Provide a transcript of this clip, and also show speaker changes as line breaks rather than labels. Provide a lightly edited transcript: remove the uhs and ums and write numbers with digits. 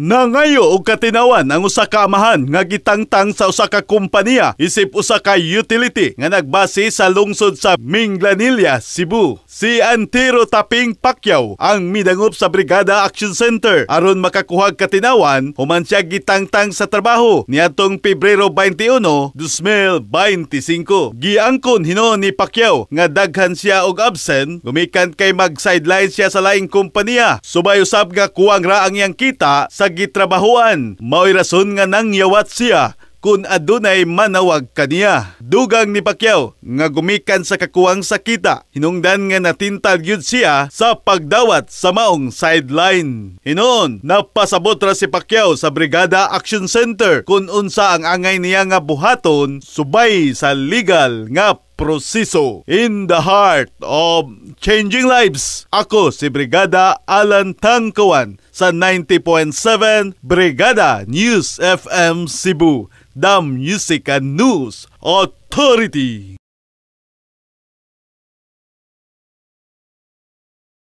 Nangayo og katinawan ang usa ka amahan nga gitangtang sa usa ka kompanya isip usa ka utility nga nagbase sa lungsod sa Minglanilla, Cebu. Si Antero Taping Pacquiao ang midangop sa Brigada Action Center aron makakuhag katinawan human siya gitangtang sa trabaho niadtong Pebrero 21, 2025. Giangkon hinuon ni Pacquiao nga daghan siya og absent gumikan kay mag-sideline siya sa laing kompanya. Subay usab nga kuwang ra ang iyang kita sa gitrabahoan. Mao'y rason nga nangyawat siya kung adunay manawag kaniya. Dugang ni Pacquiao nga gumikan sa kakuwang sa kita, hinungdan nga natintal gyud siya sa pagdawat sa maong sideline. Hinuon, napasabot ra si Pacquiao sa Brigada Action Center kung unsa ang angay niya nga buhaton subay sa legal nga proseso. In the heart of changing lives, ako si Brigada Alan Tangkawan sa 90.7 Brigada News FM Cebu, the Music and News Authority.